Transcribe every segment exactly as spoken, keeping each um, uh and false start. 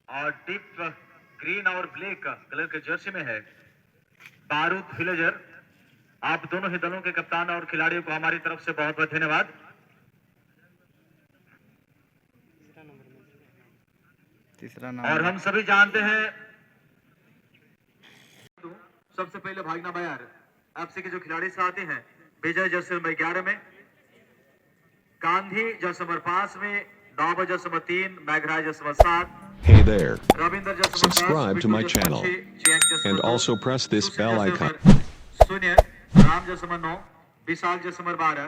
और deep green और black colour के जर्सी में है बारूद विलेजर। आप दोनों ही दलों के कप्तान और खिलाड़ियों को हमारी तरफ से बहुत बहुत धन्यवाद। तीसरा और नंबर। हम सभी जानते हैं, सबसे पहले भागना बयार एफसी के जो खिलाड़ी साथी हैं, विजय जर्सी नंबर ग्यारह में, गांधी जर्सी नंबर पाँच में, डॉबर जर्सी नंबर तीन, मेघराज जर्सी नंबर सात, Hey there. Ravindra Jersey number दस, Subscribe to Bittu my Jersey number channel छह, जैक जर्सी and नंबर दो, also press this Sushil bell Jersey icon. Number शून्य, राम जर्सी नंबर नौ, विशाल जर्सी नंबर बारह,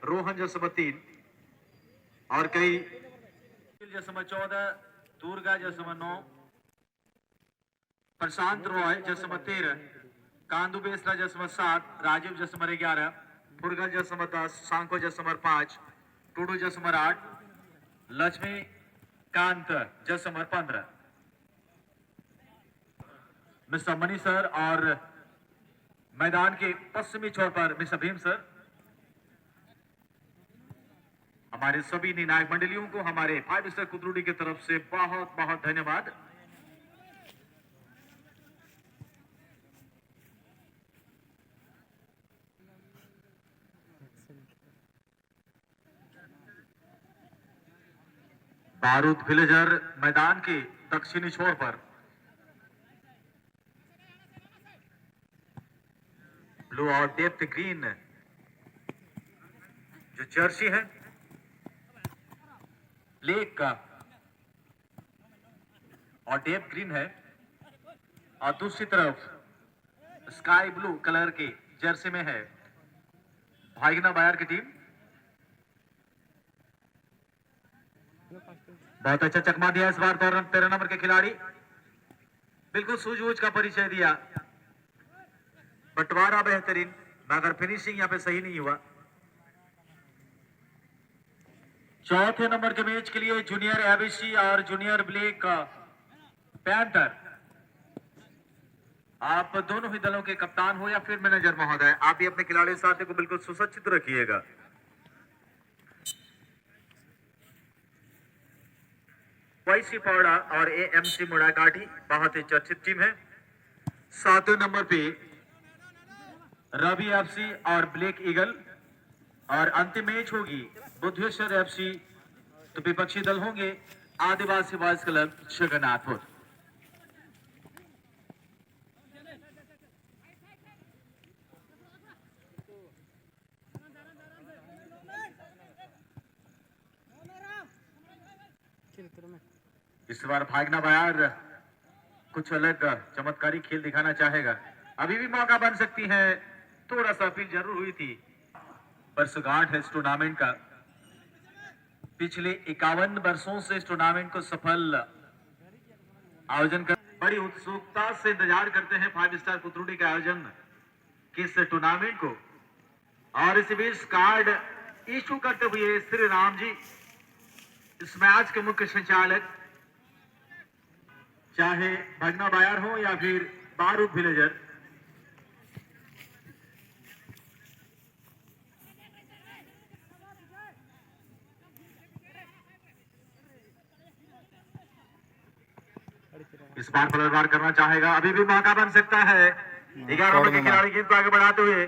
Rohan Jersey number तीन और कई जर्सी नंबर चौदह, दुर्गा जर्सी नंबर नौ, प्रशांत Roy Jersey number तेरह, कांदू बेसरा जर्सी नंबर सात, राजीव जर्सी नंबर ग्यारह, फुरगल जर्सी नंबर दस, सांको जर्सी नंबर पाँच, टुडू जर्सी नंबर आठ, लक्ष्मी कांत जर्सी नंबर पन्द्रह। मिस्टर मनी सर और मैदान के पश्चिमी छोर पर मिस्टर भीम सर। हमारे सभी निर्णायक मंडलियों को हमारे फाइव स्टार कुदरूडी की तरफ से बहुत बहुत धन्यवाद। बारूद विलेजर मैदान के दक्षिणी छोर पर ब्लू और डेप्थ ग्रीन जो जर्सी है ब्लैक का और डेप्थ ग्रीन है और दूसरी तरफ स्काई ब्लू कलर के जर्सी में है भागना बयार की टीम। बहुत अच्छा चकमा दिया इस बार तेरह नंबर के खिलाड़ी, बिल्कुल सूझबूझ का परिचय दिया। बंटवारा बेहतरीन, मगर फिनिशिंग यहाँ पे सही नहीं हुआ। चौथे नंबर के मैच के लिए जूनियर एबीसी और जूनियर ब्लैक पैंथर, आप दोनों ही दलों के कप्तान हो या फील्ड मैनेजर महोदय, आप भी अपने खिलाड़ी साथी को बिल्कुल सुसज्जित रखिएगा। वाईसी पावड़ा और एएमसी मुड़ाकाठी बहुत ही चर्चित टीम है। सातवें नंबर पे रवि एफसी और ब्लैक ईगल, और अंतिम मैच होगी बुद्धेश्वर एफसी तो विपक्षी दल होंगे आदिवासी बॉयज क्लब जगन्नाथपुर। इस बार भागना बयार कुछ अलग चमत्कारी खेल दिखाना चाहेगा। अभी भी मौका बन सकती है, थोड़ा सा अपील जरूर हुई थी। वर्षगांठ है इस टूर्नामेंट का। पिछले इक्यावन वर्षों से इस टूर्नामेंट को सफल आयोजन कर बड़ी उत्सुकता से इंतजार करते हैं फाइव स्टार पुत्रुडी के आयोजन के इस टूर्नामेंट को। और इसी बीच कार्ड इशू करते हुए श्री राम जी, इस मैच के मुख्य संचालक, चाहे भगना बायर हो या फिर बारूद विलेजर, इस बार पुनर्वार करना चाहेगा, अभी भी मौका बन सकता है। ग्यारह नंबर के खिलाड़ी गेंद को आगे बढ़ाते हुए,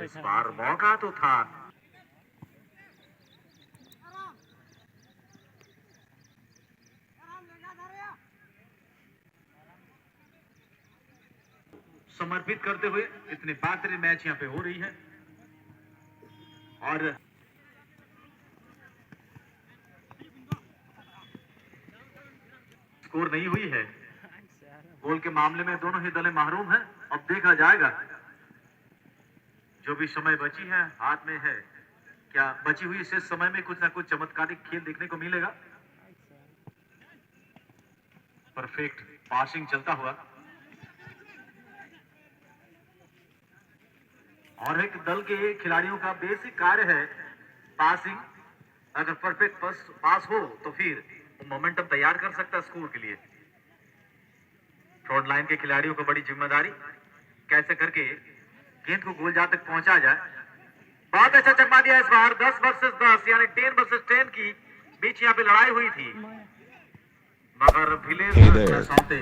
इस बार मौका तो था। समर्पित करते हुए इतनी बेहतरीन मैच यहाँ पे हो रही है। और स्कोर नहीं हुई है। गोल के मामले में दोनों ही दलें महरूम हैं। अब देखा जाएगा, जो भी समय बची है, हाथ में है, क्या बची हुई इस समय में कुछ ना कुछ चमत्कारिक खेल देखने को मिलेगा। परफेक्ट पासिंग चलता हुआ, और एक दल के खिलाड़ियों का बेसिक कार्य है पासिंग। अगर परफेक्ट पास, पास हो तो फिर वो मोमेंटम तैयार कर सकता है स्कोर के लिए। फ्रंट लाइन के खिलाड़ियों को बड़ी जिम्मेदारी, कैसे करके गेंद को गोलजाल तक पहुंचा जाए। बहुत अच्छा चकमा दिया इस बार, दस वर्सेस दस यानी टेन वर्सेस टेन की बीच यहाँ पे लड़ाई हुई थी, मगर भिलेज Hey there. साथ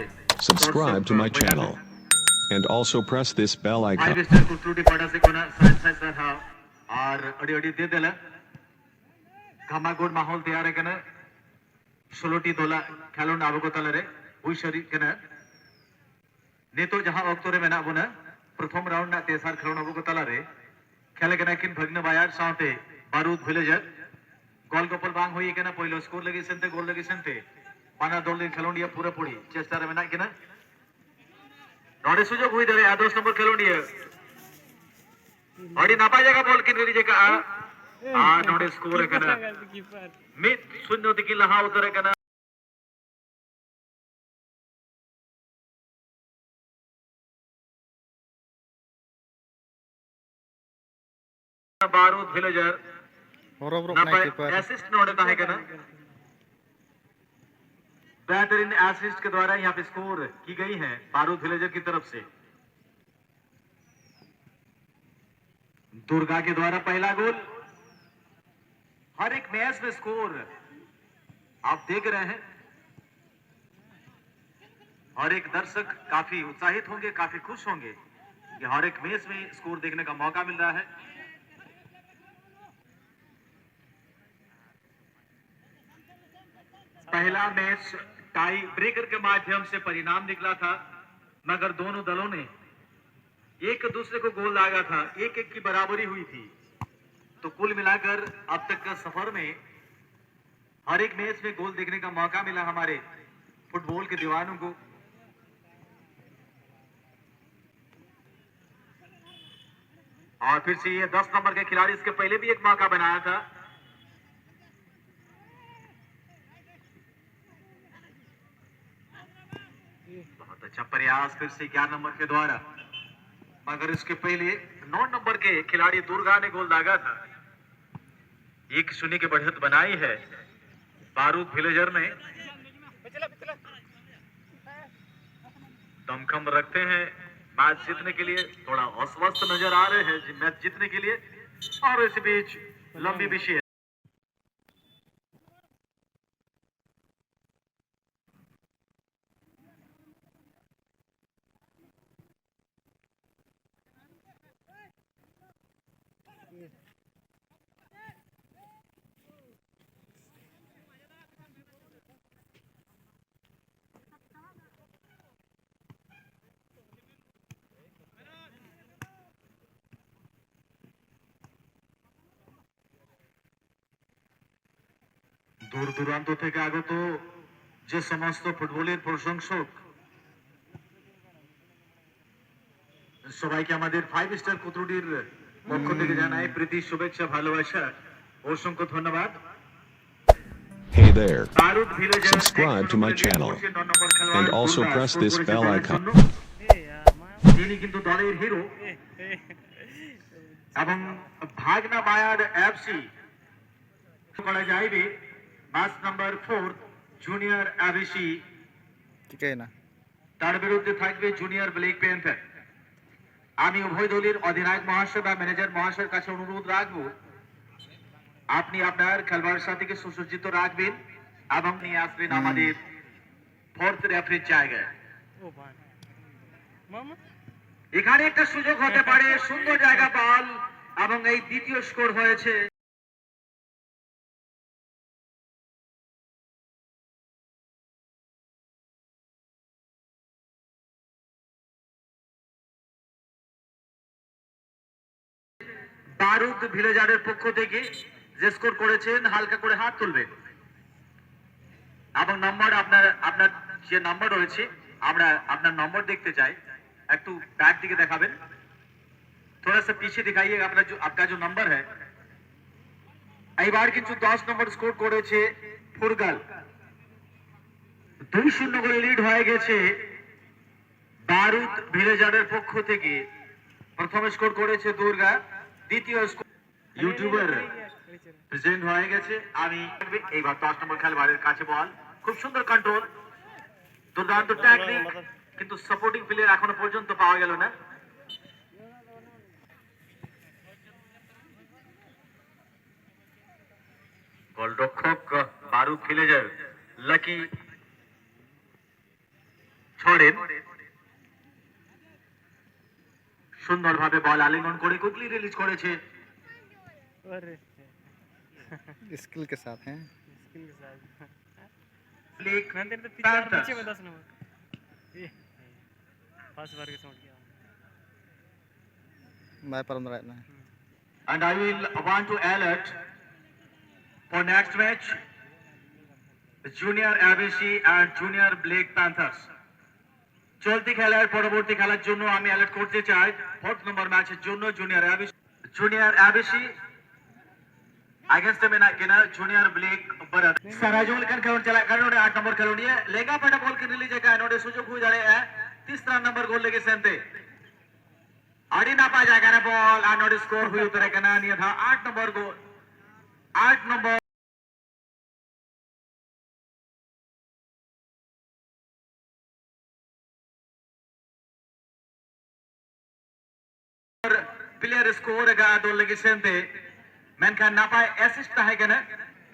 Subscribe to my channel. And also press this bell icon. Five star कुकट्रोटी पाटा से कोना साइड साइड सर हाँ और अड़ी अड़ी दे देला। घमाघूट माहौल तैयार है कना। सोलोटी दोला खेलोंड आबो को तलरे हुई शरीर कना। ᱱᱤᱛᱚᱜ ᱡᱟᱦᱟᱸ ᱚᱠᱛᱚ ᱨᱮ ᱢᱮᱱᱟᱜ ᱵᱚᱱᱟ, ᱯᱨᱚᱛᱷᱚᱢ ᱨᱟᱣᱩᱱᱰ ᱨᱮᱱᱟᱜ ᱛᱮᱥᱟᱨ ᱠᱷᱮᱞᱳᱸᱰ ᱟᱵᱚ ᱠᱚ ᱛᱟᱞᱟᱨᱮ ᱠᱷᱮᱞ ᱠᱟᱱᱟ ᱠᱤᱱ ᱵᱷᱟᱹᱜᱽᱱᱟᱹ ᱵᱟᱭᱟᱨ ᱥᱟᱶᱛᱮ ᱵᱟᱨᱩᱫ ᱵᱷᱤᱞᱮᱡᱟᱨ᱾ ᱜᱳᱞ ᱜᱳᱯᱚᱞ ᱵᱟᱝ ᱦᱩᱭ ᱠᱟᱱᱟ, ᱯᱳᱭᱞᱳ ᱥᱠᱳᱨ ᱞᱟᱹᱜᱤᱫ ᱥᱮᱱᱛᱮ, ᱜᱳᱞ ᱞᱟᱹᱜᱤᱫ ᱥᱮᱱᱛᱮ᱾ ᱵᱟᱱᱟᱨ ᱫᱚᱞ ᱨᱮᱱ ᱠᱷᱮᱞᱳᱸᱰᱤᱭᱟᱹ ᱯᱩᱨᱟᱹᱯᱩᱨᱤ ᱪᱮᱥᱴᱟ ᱨᱮ ᱢᱮᱱᱟᱜ ᱠᱤᱱᱟ᱾ ᱱᱚᱰᱮ ᱥᱩᱡᱳᱜᱽ ᱦᱩᱭ ᱫᱟᱲᱮᱭᱟᱜᱼᱟ ᱫᱚᱥ ᱱᱚᱢᱵᱚᱨ ᱠᱷᱮᱞᱳᱸᱰᱤᱭᱟᱹ᱾ ᱟᱹᱰᱤ ᱱᱟᱯᱟᱭ ᱡᱟᱭᱜᱟ ᱵᱚᱞ ᱠᱤᱱ ᱨᱤᱞᱤᱡᱽ ᱟᱠᱟᱜᱼᱟ᱾ ᱟᱨ ᱱᱚᱰᱮ ᱥᱠᱳᱨ ᱟᱠᱟᱱᱟ, ᱢᱤᱫ ᱥᱩᱱᱱᱚ ᱛᱮᱠᱤᱱ ᱞᱟᱦᱟ ᱩᱛᱟᱹᱨ ᱟᱠᱟᱱᱟ᱾ ᱵᱟᱨᱩᱫ ᱵᱷᱤᱞᱮᱡᱟᱨ᱾ ᱦᱚᱨᱚᱵᱚᱨᱚᱜ ᱠᱟᱱᱟᱭ ᱱᱟᱯᱟᱭ ᱠᱤᱯᱟᱨ᱾ ᱮᱥᱤᱥᱴ ᱱᱚᱰᱮ ᱛᱟᱦᱮᱸ ᱠᱟᱱᱟ᱾ बेहतरीन असिस्ट के द्वारा यहाँ पे स्कोर की गई है बारूद विलेजर की तरफ से। दुर्गा के द्वारा पहला गोल। हर एक मैच में स्कोर आप देख रहे हैं, हर एक दर्शक काफी उत्साहित होंगे, काफी खुश होंगे कि हर एक मैच में स्कोर देखने का मौका मिल रहा है। पहला मैच टाई ब्रेकर के माध्यम से परिणाम निकला था, मगर दोनों दलों ने एक दूसरे को गोल दागा था, एक एक की बराबरी हुई थी। तो कुल मिलाकर अब तक का सफर में हर एक मैच में गोल देखने का मौका मिला हमारे फुटबॉल के दीवानों को। और फिर से ये दस नंबर के खिलाड़ी, इसके पहले भी एक मौका बनाया था। बहुत अच्छा प्रयास फिर से ग्यारह नंबर के द्वारा, मगर इसके पहले नौ नंबर के खिलाड़ी दुर्गा ने गोल दागा था। एक शून्य की बढ़त बनाई है बारूद विलेजर ने। दमखम रखते हैं मैच जीतने के लिए, थोड़ा अस्वस्थ नजर आ रहे हैं जी मैच जीतने के लिए। और इसी बीच लंबी विशेष দূর দূরান্ত থেকে আগত যে সমস্ত ফুটবলের প্রশংসক, সবাইকে আমাদের ফাইভ স্টার কুতরুডির পক্ষ থেকে জানাই প্রীতি, শুভেচ্ছা, ভালোবাসা, অসংখ্য ধন্যবাদ। Hey there. বারুদ villager Subscribe to my channel and also press this bell icon. তিনি কিন্তু দলের হিরো এবং ভাগনা মায়ার এফসি করা যাইবে বাস নাম্বার ফোর জুনিয়র অ্যাবিসি। টিকাই না। তার বিরুদ্ধে থাকবে জুনিয়র ব্ল্যাক প্যান্থার। আমি উভয় দলের অধিনায়ক মহাশয় বা ম্যানেজার মহাশয়ের কাছে অনুরোধ রাখবো, আপনি আপনার খেলোয়াড় সাথীকে সুসজ্জিত রাখবেন এবং নিয়ে আসবেন আমাদের ফোর্থ রেফারির জায়গায়। ও ভাই। মামা। এখানে একটা সুযোগ হতে পারে, সুন্দর জায়গা বল এবং এই দ্বিতীয় স্কোর হয়েছে। বারুদ ভিলেজারের পক্ষ থেকে যে স্কোর করেছেন, হালকা করে হাত তুলবেন এবং নম্বর আপনার, আপনার যে নম্বর রয়েছে, আমরা আপনার নম্বর দেখতে চাই। একটু ব্যাক দিকে দেখাবেন, थोड़ा सा पीछे दिखाइए, अपना जो, आपका जो नंबर है। এইবার কিন্তু দশ নম্বর স্কোর করেছে ফুরগাল। দুই শূন্য করে লিড হয়ে গেছে বারুদ ভিলেজারের পক্ষ থেকে। প্রথম স্কোর করেছে দুর্গা, দ্বিতীয় স্কোর ইউটিউবার প্রেজেন্ট হয়ে গেছে। আমি এইবার দশ নম্বর খেলোয়াড়ের কাছে বল, খুব সুন্দর কন্ট্রোল, দুর্দান্ত টেকনিক, কিন্তু সাপোর্টিং প্লেয়ার এখনো পর্যন্ত পাওয়া গেল না। গোলরক্ষক বারুদ ভিলেজার লাকি ছড়েন, সুন্দরভাবে বল আলিঙ্গন করে কুইকলি রিলিজ করেছে। अरे। स्किल के साथ हैं। स्किन के साथ। ব্ল্যাক मैं तेरे तो पीछे और প্যান্থার। पीछे में दस नंबर। ये। फर्स्ट बार के समझ गया। मैं परम राय ना। And I will want to alert for next match. Junior অ্যাবিসি and junior black Panthers. চলতি খেলার পরবর্তী খেলার জন্য আমি অ্যালার্ট করতে চাই ফোর্থ নম্বর ম্যাচের জন্য জুনিয়র অ্যাবিসি। জুনিয়র ᱮᱵᱤᱥᱤ ᱟᱜᱮᱱᱥᱴ ᱨᱮ ᱢᱮᱱᱟᱜ ᱠᱤᱱᱟ ᱡᱩᱱᱤᱭᱟᱨ ᱵᱞᱮᱠ ᱵᱨᱟᱫᱟᱨ᱾ ᱥᱟᱨᱟ ᱡᱚᱝ ᱞᱮᱠᱟᱱ ᱠᱷᱮᱞᱳᱰ ᱪᱟᱞᱟᱜ ᱠᱟᱱᱟ᱾ ᱱᱚᱰᱮ ᱟᱴ ᱱᱚᱢᱵᱚᱨ ᱠᱷᱮᱞᱳᱰᱤᱭᱟᱹ ᱞᱮᱸᱜᱟ ᱯᱟᱦᱴᱟ ᱵᱚᱞ ᱠᱤᱱ ᱨᱤᱞᱤᱡᱽ ᱟᱠᱟᱫᱼᱟ᱾ ᱱᱚᱰᱮ ᱥᱩᱡᱳᱜᱽ ᱦᱩᱭ ᱫᱟᱲᱮᱭᱟᱜᱼᱟ ᱛᱤᱥ ᱨᱟᱱ ᱱᱚᱢᱵᱚᱨ ᱜᱳᱞ ᱞᱟᱹᱜᱤᱫ ᱥᱮᱱᱛᱮ᱾ ᱟᱹᱰᱤ ᱱᱟᱯᱟᱭ ᱡᱟᱭᱜᱟ ᱨᱮ ᱵᱚᱞ ᱟᱨ ᱱᱚᱰᱮ ᱥᱠᱳᱨ ᱦᱩᱭ ᱩᱛᱟᱹᱨ ᱟᱠᱟᱱᱟ᱾ ᱱᱤᱭᱟᱹ ᱫᱷᱟᱣ ᱟᱴ ᱱᱚᱢᱵᱚᱨ ᱜᱳᱞ, ᱟᱴ ᱱᱚᱢᱵᱚᱨ ᱯᱞᱮᱭᱟᱨ ᱥᱠᱳᱨ ᱟᱠᱟᱫ ᱫᱚᱞ ᱞᱟᱹᱜᱤᱫ ᱥᱮᱱᱛᱮ, ᱢᱮᱱᱠᱷᱟᱱ ᱱᱟᱯᱟᱭ ᱮᱥᱤᱥᱴ ᱛᱟᱦᱮᱸ ᱠᱟᱱᱟ᱾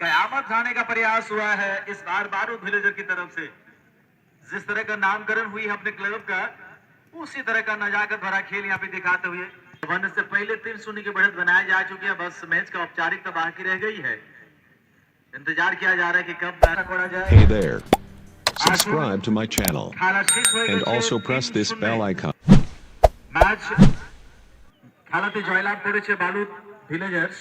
ᱠᱟᱭᱟᱢᱟᱛ ᱡᱟᱱᱮ ᱠᱟ ᱯᱨᱚᱭᱟᱥ ᱦᱩᱣᱟ ᱦᱟᱭ ᱤᱥ ᱵᱟᱨ ᱵᱟᱨᱩᱫ ᱵᱷᱤᱞᱮᱡᱟᱨ ᱠᱤ ᱛᱚᱨᱚᱯ ᱥᱮ᱾ जिस तरह का नामकरण हुई है अपने क्लब का, उसी तरह का नजाकत भरा खेल यहाँ पे दिखाते हुए। वन से पहले तीन शून्य की बढ़त बनाई जा चुकी है। बस मैच का औपचारिकता बाकी रह गई है। इंतजार किया जा रहा है कि कब मैच खोला जाए। Hey there. Subscribe to my channel খেলা শেষ হয়ে and গেছে also press তিন this শূন্য। bell icon. ম্যাচ খেলাতে জয়লাভ করেছে বালুত ভিলেজার্স।